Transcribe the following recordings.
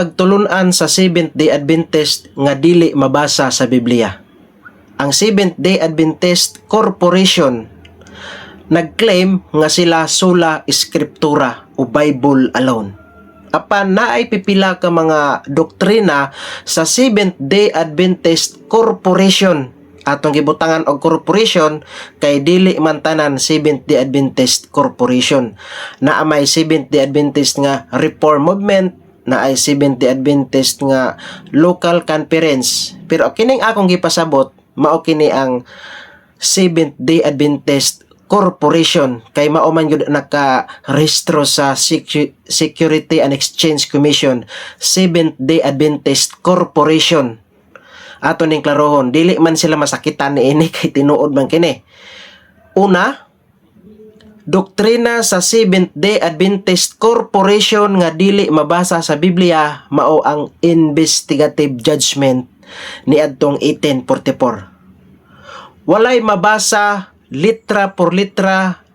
pagtulunan sa Seventh-day Adventist nga dili mabasa sa Biblia. Ang Seventh-day Adventist Corporation nag-claim nga sila sola scriptura o Bible alone. Apan naay pipila ka mga doktrina sa Seventh-day Adventist Corporation. Atong gibutangan og corporation kay dili man tanan Seventh-day Adventist Corporation. Naa may Seventh-day Adventist nga Reform Movement, naay Seventh-day Adventist nga Local Conference. Pero kining akong gipasabot, mao kini ang Seventh-day Adventist Corporation kay mao man gyud nakarehistro sa Security and Exchange Commission, Seventh-day Adventist Corporation. Ato ning klarohon, dili man sila masakitan niini kay tinuod man kini. Una, doktrina sa Seventh-day Adventist Corporation nga dili mabasa sa Biblia mao ang investigative judgment niadtong 1844. Walay mabasa litra por litra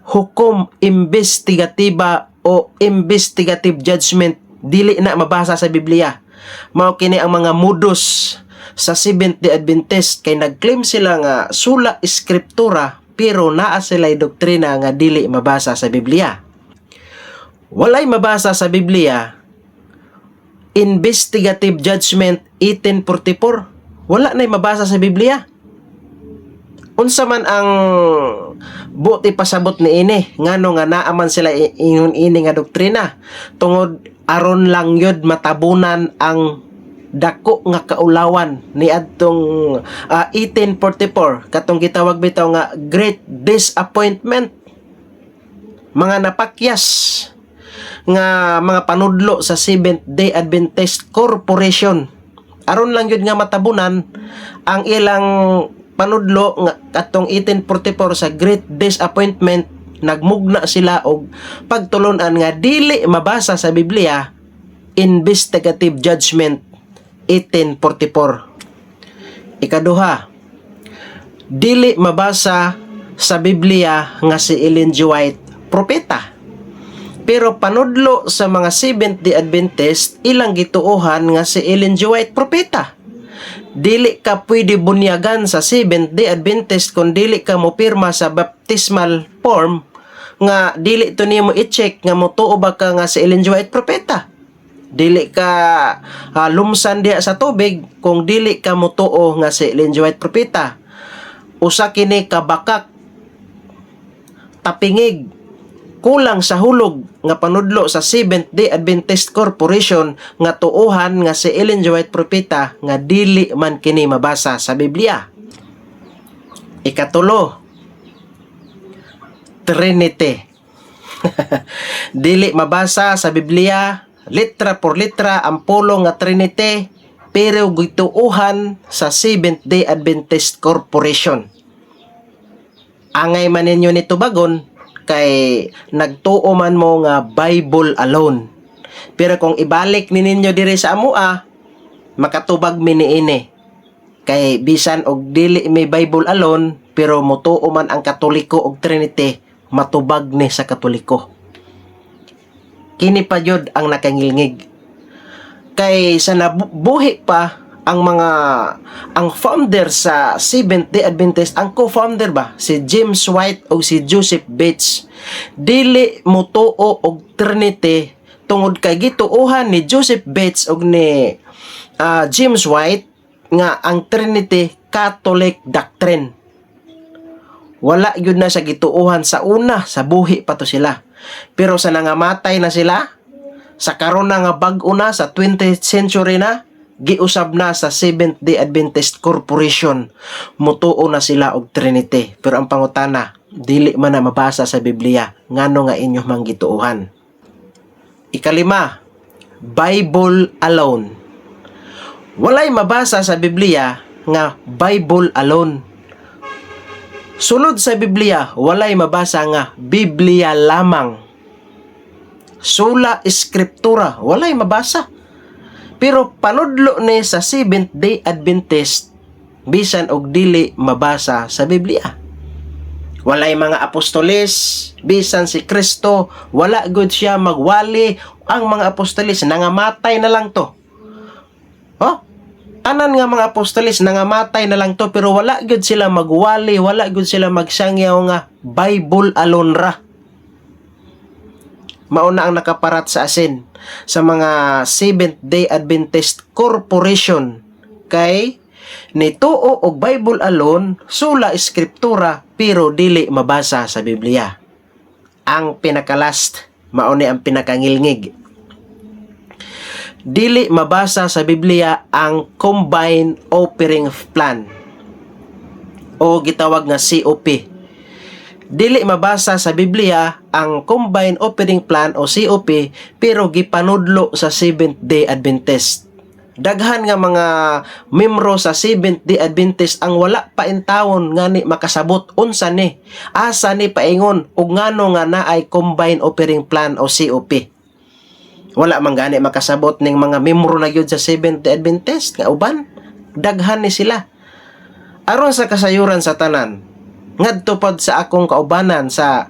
hukom imbestigatiba o investigative judgment, dili na mabasa sa Biblia. Mao kini ang mga modus sa Seventh-day Adventist kay nag-claim sila nga sola scriptura pero naa sila'y doktrina nga dili mabasa sa Biblia. Walay mabasa sa Biblia investigative judgment 1844. Wala na'y mabasa sa Biblia. Unsa man ang buot ipasabot niini? Ngano nga naa man sila ingon ini nga doktrina? Tungod aron lang yun matabunan ang dako nga kaulawan niadtong 1844, katong gitawag bitaw nga Great Disappointment, mga napakyas nga mga panudlo sa Seventh Day Adventist Corporation. Aron lang yun nga matabunan ang ilang panudlo nga katong 1844 sa Great Disappointment, nagmugna sila og pagtulunan nga dili mabasa sa Biblia investigative judgment 1844. Ikaduha, dili mabasa sa Biblia nga si Ellen G. White propeta. Pero panudlo sa mga Seventh-day Adventist, ilang gituohan nga si Ellen G. White propeta. Dili ka pwede bunyagan sa Seventh-day Adventist kung dili ka mo pirma sa baptismal form nga dili to nimo i-check nga motuo ba ka nga si Ellen G. White propeta. Dili ka lumsan diha sa tubig kung dili ka motuo nga si Ellen G. White propeta. Usa kini kabakak, tapingig, kulang sa hulog nga panudlo sa Seventh Day Adventist Corporation nga tuohan nga si Ellen G. White propeta nga dili man kini mabasa sa Biblia. Ikatulo, Trinity. Dili mabasa sa Biblia litra por litra ang pulong nga Trinity pero gituohan sa Seventh Day Adventist Corporation. Angay man ninyo ni tubagon kay nagtuo man mo nga Bible alone. Pero kung ibalik ni ninyo diri sa amoa, makatubag mi niini. Kay bisan og dili may Bible alone, pero motuo man ang Katoliko og Trinity, matubag ni sa Katoliko. Kini pa jud ang nakangilngig. Kay sa nabuhi pa ang mga ang founder sa Seventh Day Adventist, ang co-founder ba, si James White o si Joseph Bates, dili motuo og Trinity tungod kay gituohan ni Joseph Bates og ni James White nga ang Trinity Catholic doctrine. Wala yun na sa gituohan sa una, sa buhi pa to sila. Pero sa nangamatay na sila, sa karon na nga bag-o na, sa 20th century na, giusab na sa Seventh Day Adventist Corporation, mutuo na sila og Trinity. Pero ang pangutana, dili man na mabasa sa Biblia, ngano nga inyo mang gituohan? Ikalima, Bible alone. Walay mabasa sa Biblia nga Bible alone. Sulod sa Biblia, walay mabasa nga Biblia lamang. Sola Scriptura, walay mabasa. Pero panudlo ni sa Seventh Day Adventist bisan og dili mabasa sa Biblia. Walay mga apostoles, bisan si Kristo, wala gud siya magwali Ang mga apostoles nangamatay na lang to. Oh? Tanan nga mga apostoles nangamatay na lang to, pero wala gyud sila magwali, wala gyud sila magsangyaw nga Bible alone ra. Mauna ang nakaparat sa asin sa mga Seventh Day Adventist Corporation kay nituo og Bible alone, sola scriptura, pero dili mabasa sa Biblia. Ang pinakalast, mao ni ang pinakangilngig. Dili mabasa sa Biblia ang Combined Offering Plan o gitawag nga COP. Dili mabasa sa Biblia ang Combined Offering Plan o COP, pero gipanudlo sa Seventh Day Adventist. Daghan nga mga membro sa Seventh Day Adventist ang wala pa intawon ngani makasabot unsa ni, asa ni paingon ug ngano nga naay Combined Offering Plan o COP. Wala man gani makasabot ning mga membro na gyud sa Seventh Day Adventist nga uban. Daghan ni sila. Aron sa kasayuran sa tanan, ngadto pod sa akong kaubanan sa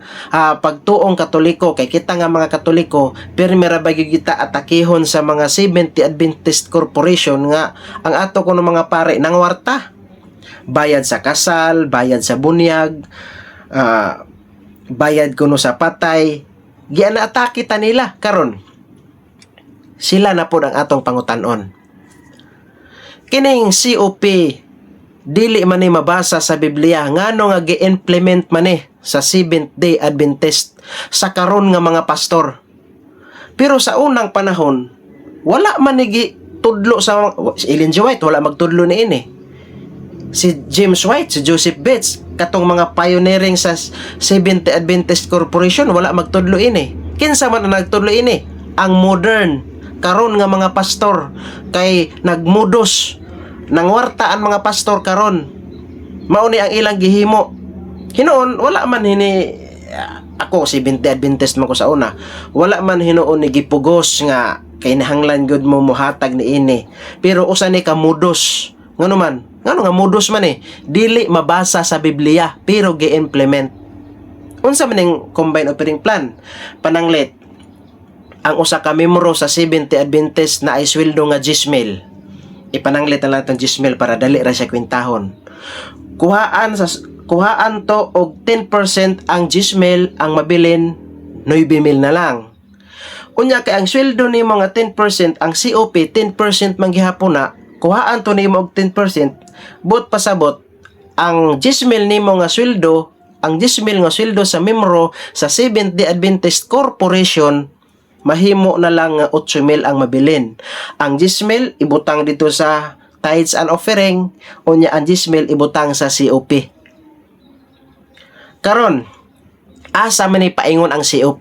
pagtuong Katoliko, kay kita nga mga Katoliko pirmi ra ba gyud kita atakihon sa mga Seventh Day Adventist Corporation nga ang ato kuno mga pare nangwarta, bayad sa kasal, bayad sa bunyag, bayad kuno sa patay, giana-atake ta nila. Karon sila na pod ang atong pangutan-on. Kining COP, dili man ni mabasa sa Biblia, ngano nga gi-implement man ni sa Seventh Day Adventist sa karon nga mga pastor? Pero sa unang panahon, wala man ni tudlo sa si Ellen G. White, wala magtudlo ni ini. Si James White, si Joseph Bates, katong mga pioneering sa Seventh Day Adventist Corporation, wala magtudlo ini. Kinsa man ang nagtudlo ini? Ang modern karon nga mga pastor, kay nagmodus, nangwarta ang mga pastor karon. Mao ni ang ilang gihimo. Hinuon wala man hini, ako Seventh Day Adventist man ko sa una. Wala man hinuon ni gipugos nga kay nahanglan gud mo muhatag ni ini. Pero usa ni ka modus. Ngano man? Ngano nga modus man eh? Dili mabasa sa Biblia pero gi-implement. Unsa man ning Combined Offering Plan? Pananglit, ang usa ka membro sa Seventh Day Adventist na ay sweldo nga 10,000. Ipananglit na lang itong 10,000 para dali ra siya kwentahon. Kuhaan to og 10% ang 10,000, ang mabilin 9,000 na lang. Unya kay ang sweldo nimo nga 10%, ang COP 10% man gihapon na, kuhaan to nimo og 10%, but pasabot ang 10,000 nimo nga sweldo, ang 10,000 nga sweldo sa membro sa Seventh Day Adventist Corporation, mahimo na lang nga 8,000 ang mabilin. Ang 10,000 ibutang dito sa tithes and offering, unya ang 10,000 ibutang sa COP. Karon, asa man ni paingon ang COP?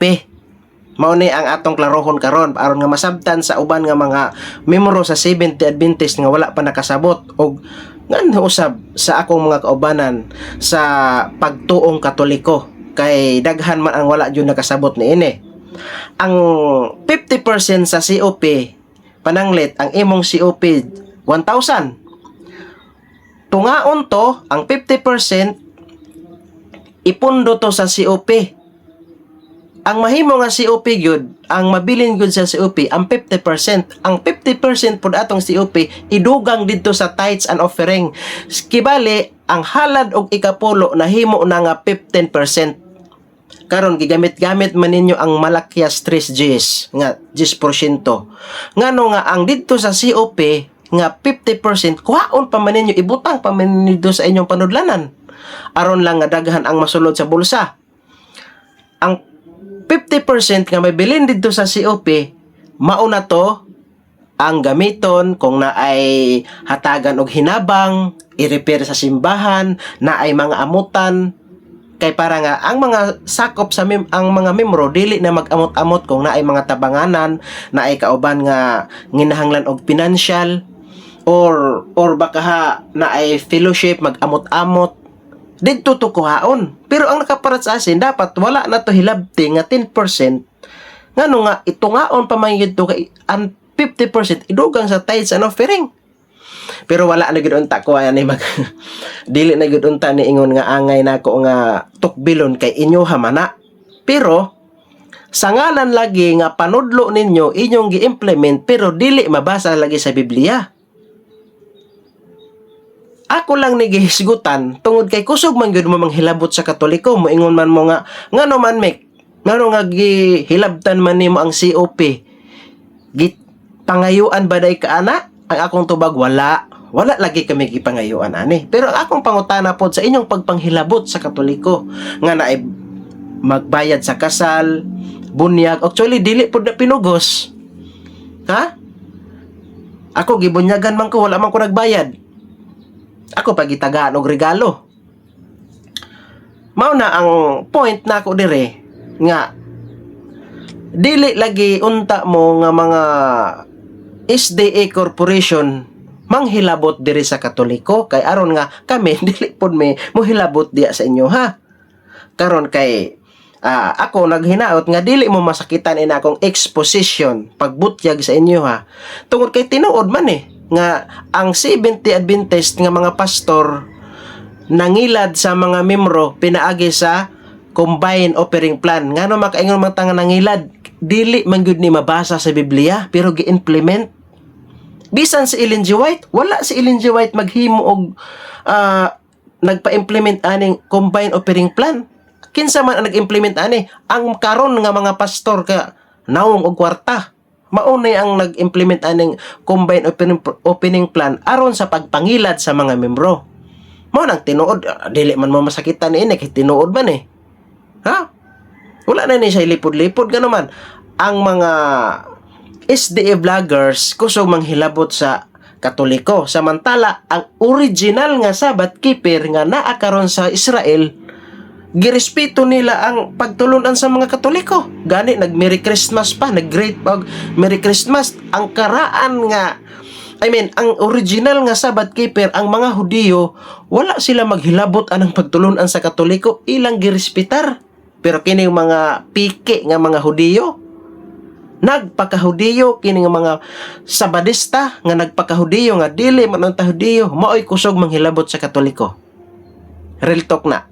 Mao ni ang atong klarohon karon aron nga masabtan sa uban nga mga membro sa Seventh Day Adventist nga wala pa nakasabot og nganho usab sa akong mga kaubanan sa pagtuong Katoliko, kay daghan man ang wala jud nakasabot niini. Ang 50% sa COP, pananglit ang imong COP 1,000. Tungaon to ang 50%, ipundo to sa COP. Ang mahimo nga COP gyud, ang mabilin gyud sa COP ang 50%. Ang 50% pud atong COP idugang didto sa tithes and offering. Kibali ang halad og ikapulo nahimo na nga 15%. Karon gigamit-gamit man ninyo ang Malakias 3 Gs nga 10%. Ngano nga ang didto sa COP nga 50% kuhaon pa man ninyo, ibutang pa man ninyo didto sa inyong panudlanan aron lang nga daghan ang masulod sa bulsa. Ang 50% nga may bilin didto sa COP, mauna to ang gamiton kung naay hatagan og hinabang, i-repair sa simbahan, naay mga amutan, kay para nga ang mga sakop sa ang mga membro dili na mag-amot-amot kung naay mga tabanganan, naay kauban nga nginahanglan og financial or baka ha naay fellowship, mag-amot-amot didto to kuhaon. Pero ang nakaparat sa asin, dapat wala na to hilabti nga 10%. Ngano nga itungaon pa man yun to kay ang 50% idugang sa tithes and offering? Pero wala na gud unta ko ani mag dili na gud unta ni ingon nga angay nako nga tukbilon kay inyo mana. Pero Sa ngalan lagi nga panudlo ninyo inyong gi-implement, pero dili mabasa lagi sa Biblia. Ako lang ni gihisgutan tungod kay kusog man gyud mo manghilabot sa Katoliko. Moingon man mo nga, ngano man, Mek, ngano nga gihilabtan man nimo ang COP, git pangayuan ba day ka ana? Ang akong tubag, wala, wala lagi kami gipangayuan ani. Pero ang akong pangutana pod sa inyong pagpanghilabot sa Katoliko nga naay magbayad sa kasal, bunyag, actually dili pod na pinugos, ha? Ako gibunyagan man ko, wala man ko nagbayad. Ako pagitagaan og regalo. Mao na ang point nako dire nga dili lagi unta mo nga mga SDA Corporation manghilabot diri sa Katoliko, kay aron nga kami dili pod mi mohilabot diya sa inyo, ha. Karon kay ako naghinaot nga dili mo masakitan ina akong exposition, pagbutyag sa inyo, ha, tungod kay tinuod man eh nga ang Seventh Adventist nga mga pastor nangilad sa mga membro pinaagi sa combined offering plan. Ngano makaingon man ta nga nangilad? Dili man gyud ni mabasa sa Biblia, pero gi-implement. Bisan si Ellen G. White, wala si Ellen G. White maghimo og nagpa-implement aning combined offering plan. Kinsa man ang nag-implement ani? Ang karon nga mga pastor ka nawong og kwarta. Maunay ang nag-implement aning combined opening plan aron sa pagpangilad sa mga membro. Mao nang tinuod, dili man mo masakitan ni ini kay tinuod man eh. Ha? Wala na ni siya lipod-lipod gano man. Ang mga SDA vloggers kusog manghilabot sa Katoliko. Samantala, ang original nga Sabbath keeper nga naa karon sa Israel, girespeto nila ang pagtulunan sa mga Katoliko. Gani nag Merry Christmas pa, nag-greet pag Merry Christmas. Ang karaan nga, I mean, ang original nga Sabbath keeper, ang mga Hudiyo, wala sila maghilabot anang pagtulunan sa Katoliko, ilang girespetar. Pero kini yung mga piki nga mga Hudiyo, nagpakahudiyo, kini nga mga Sabadista nga nagpakahudiyo nga dili man unta Hudiyo, maoy kusog manghilabot sa Katoliko. Real talk na.